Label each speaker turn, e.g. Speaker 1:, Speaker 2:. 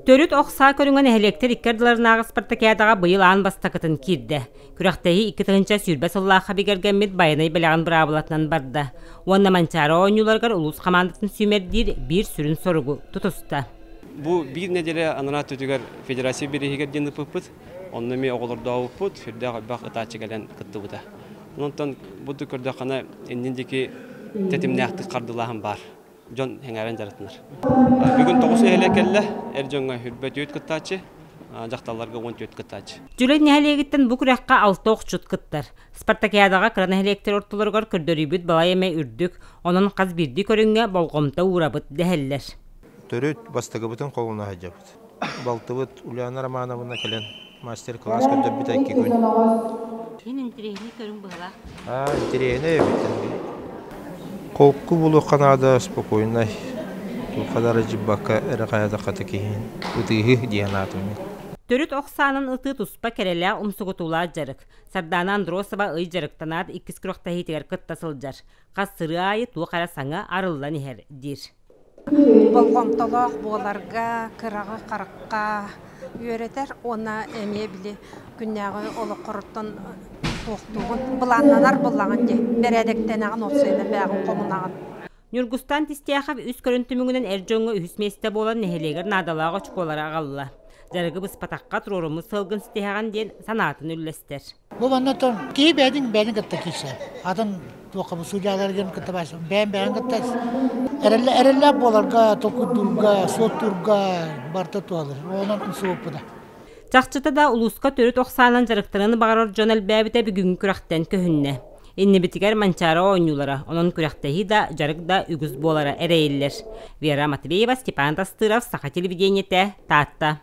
Speaker 1: Төрүт ох саа көрүҥэ нэһилиэктэр икки ардыларынааҕы спартакиадаҕа быйыл аан бастакытын киирдэ. Күрэхтэһии 2020 сыллаахха бигэргэммит Байанай бэлэҕин быраабылатынан барда уонна Манчаары оонньууларыгар улуус хамаандатын сүүмэрдиир биир сүрүн соругу тутуста.
Speaker 2: Бу биир нэдиэлэ анараа өттүгэр федерация бирииһигэр диэн ыппыппыт. Онно эмиэ оҕолордообуппут, сүрдээх элбэх ытааччы кэлэн кыттыбыта. Онтон бу көрдөххүнэ иннин диэки тэтимнээхтик хардылааһын баар. Дьон сэҥээрэн дьарыктанар. Бүгүн 9 нэһилиэк кэллэ. Эр дьоҥҥо 24 кыттааччы, дьахталларга 14 кыттааччы.
Speaker 1: Дьүлэй нэһилиэгиттэн бу күрэххэ алта охчут кыттар. Спартакиадаҕа кыра нэһилиэктэр ортолоругар көрдөрүүбүт балай эмэ үрдүк, онон хас биирдии көрүҥҥэ болҕомто уурабыт дэһэллэр.
Speaker 3: Төрүт бастакыбытын холуна сылдьабыт. Балтыбыт Ульяна Романовна кэлэн мастер-класс көрдөрбүтэ икки күн.
Speaker 1: Ин интэриэһинэй көрүҥ быһалаах.
Speaker 3: Аа, интэриэһинэй эбит. Холку булуохха наада, спокойнай. Туохха да аралдьыйбакка эрэ хайатахха киһин ытыыһы диэн аатым мин.
Speaker 1: Төрүт ох саанан ытыы туспа кэрэлээх умсугутуулаах дьарык. Сардаана Андросова ый дьарыктанаат иккис күрэхтэһиитигэр кытта сылдьар. Хас сырыы аайы туох эрэ саҥа арыллан иһэр диир.
Speaker 4: Болҕомтолоох буоларга, кыраҕы харахха үөрэтэр уонна эмиэ били күннээҕи олоххоруттан туохтуугун, былааннанар буоллаҕын дии, бэрээдэктэнэҕин, уопсайынан бэйэҕин хомунаҕын.
Speaker 1: Ньургустан Тистяхов үс көрүн түмүгүнэн эр дьоҥҥо үһүс миэстэ буолан нэһилиэгэр наадалаах очукуолары аҕалла. Дьарыгы быспатахха туруоруммут сыалгын ситиһэҕин диэн санаатын үллэстэр.
Speaker 5: Бу манна оттон киһи бэйэтин бэйэтин кытта киирсэр. Атын туохха бу судьяларгын кытта баайсан бэйэн бэйэн кытта эрэллэ эрэллээх буоларга, толкуйдуурга, суоттуурга барыта туһалыыр. Онон умсубуппута.
Speaker 1: Чахчыта да улууска төрүт ох саанан дьарыктаныан баҕарар дьон элбээбитэ бүгүҥҥү күрэхтэн көһүннэ. Иннибитигэр Манчаары оонньуулара, онон күрэхтэһии да, дьарык да үгүс буолара эрэйиллэр. Вера Матвеева, Степан Тастыров, Саха телевидениетэ, Таатта.